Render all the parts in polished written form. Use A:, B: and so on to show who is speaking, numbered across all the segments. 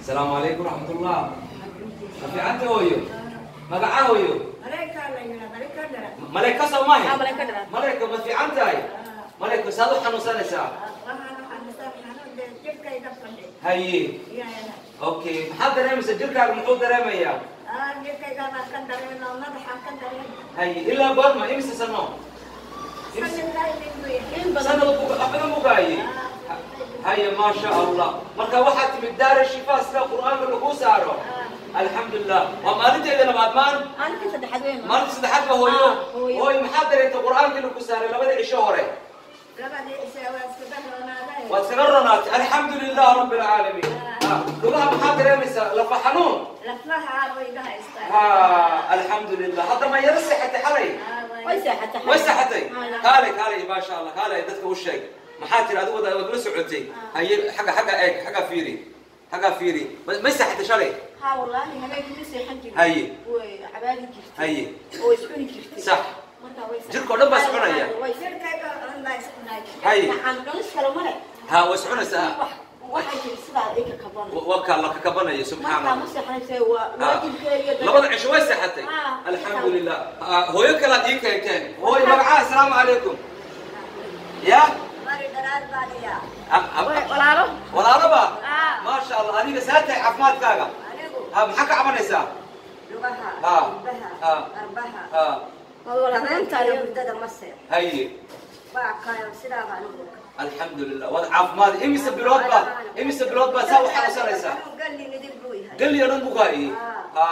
A: Asalaamu calaykum raxmatullah. Ma fiicanta hooyo? Magaca hooyo? Maleyka soo maahe? Maleyka, ma fiican tahay? Maleyka, saad u xanuunsanaysaa? Haye, okay, maxaad dareemaysaa? Jirkaaga muxuu dareemayaa? Haye, ilaa goorma? Imise sano? Sanad wax badan bugaaye. Haye, maasha Allah. Marka waxaad timid Daara Shifaa sida Qur'aanka lagu saaro. Alxamdulilah, waa maalinteeda labaad maan.
B: Maalintii saddexaad weyn.
A: Maalinta saddexaad ba hooyo. Hooyo, maxaad dareentay Qur'aankii lagu saaray labada cisho hore? Waad iskaga ronaatay, alxamdu lilah rabbi alcaalamiin. Lugaha maxaad dareemaysaa? Lafa xanuun? Ha, alxamdulilah. Hadda ma yaro seexatay xalay?
B: Way seexatay.
A: Way seexatay. Kaalay, kaalay, maasha Allah, kaalay, dadka u sheeg. Maxaa tiri adigu? Waad la socotay. Haye, xagga eeg, xagga fiiri, xagga fiiri. May seexatay shalay?
B: Ha, wallaahi habeenkii ma seexan jirin.
A: Haye.
B: Way cabaadi jirtay.
A: Haye.
B: Oo iscuni jirtay.
A: Sax.
B: Marka way.
A: Jirka oo dhan baa iscunaya. Haye.
B: Nacam, cunis kale male.
A: Ha, way iscunaysaa.
B: Waxay tiri sidaa ay ka kabanay.
A: Wakaa la kakabanayo, subxaan
B: Markaa
A: Allah.
B: Ma seexanaysa, waa waajibkeeda.
A: Labada cisho way seexatay. Alxamdulilah. Hooyo kalaad ii keenteen. Hooyo, magacaa? Asalaamu calaykum. Ya.
B: Walaalo.
A: Walaalaba. Maasha Allah. Adiga saa tahay caafimaadkaaga? Ha, maxaa ka cabanaysaa? Ha ha ha. Haye, alxamdulilah, waad caafimaad. Imise bilood baa saa u xanuunsanaysaa? Galli oo dhan bukaayi. Ha,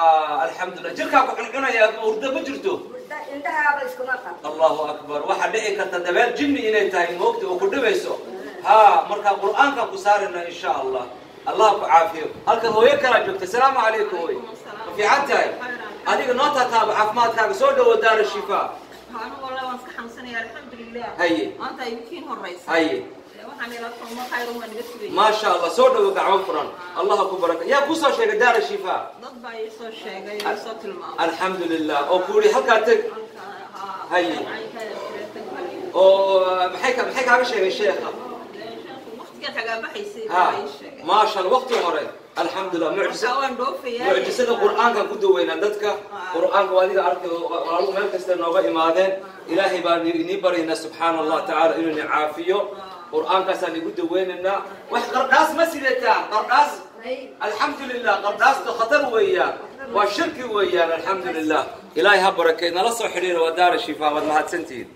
A: alxamdulilah. Jirkaa ku cuncunaya, hurdo ma jirto? Allahu akbar. Waxaa dhici karta dabeel jinni inay tahay, moogta, oo ku dhibayso. Ha, markaa Qur'aankaan ku saarayna, insha Allah. Allah ku caafiyo. Halkan hooyo kalaa joogta. Asalaamu calaykum hooy, ma fiican tahay? Adiga noo tataaba caafimaadkaaga. Soo dhawo Daara Shifaa.
C: Anigu wallahi waan iska xanuunsanaya, alxamdulilah.
A: Haye.
C: Maanta iminkiin horeysa.
A: Haye.
C: Waxaan ilaa uma khayr waa naga sugaya.
A: Maasha Allah, soo dhawo, gacmo furan. Allah ku baraka. Yaa kusoo sheegay Daara Shifaa?
C: Dad baa ii soo sheegay oo ii soo tilmaamay.
A: Alxamdulilah, oo ku yidhi halkaa teg. Haye. Oo maxay kaaga sheegay sheekha?
C: Waqtigaad hagaabaxaysay
A: ha
C: baa ii sheegay.
A: Maasha Allah, waqti hore, alxamdulilah, mucjisa.
C: Marka waan dhoofayaa.
A: Mucjisada Qur'aankan ku daweynaa dadka. Qur'aanka waa adiga arkay, walaaluhu meel kasta nooga imaadeen. Ilaahay baan inii baryaynaa subxaana Allah tacaala inuu ni caafiyo. Qur'aankaasaan igu daweynaynaa. Wax qardhaas ma sideetaan? Qardhaas, alxamdulilah. Qardhaastu khatar weeyaan, waa shirki weeyaan. Alxamdulilah, Ilaahay ha barakay. Nala soo xidhiira, waa Daara Shifaa. Waad mahadsantihiin.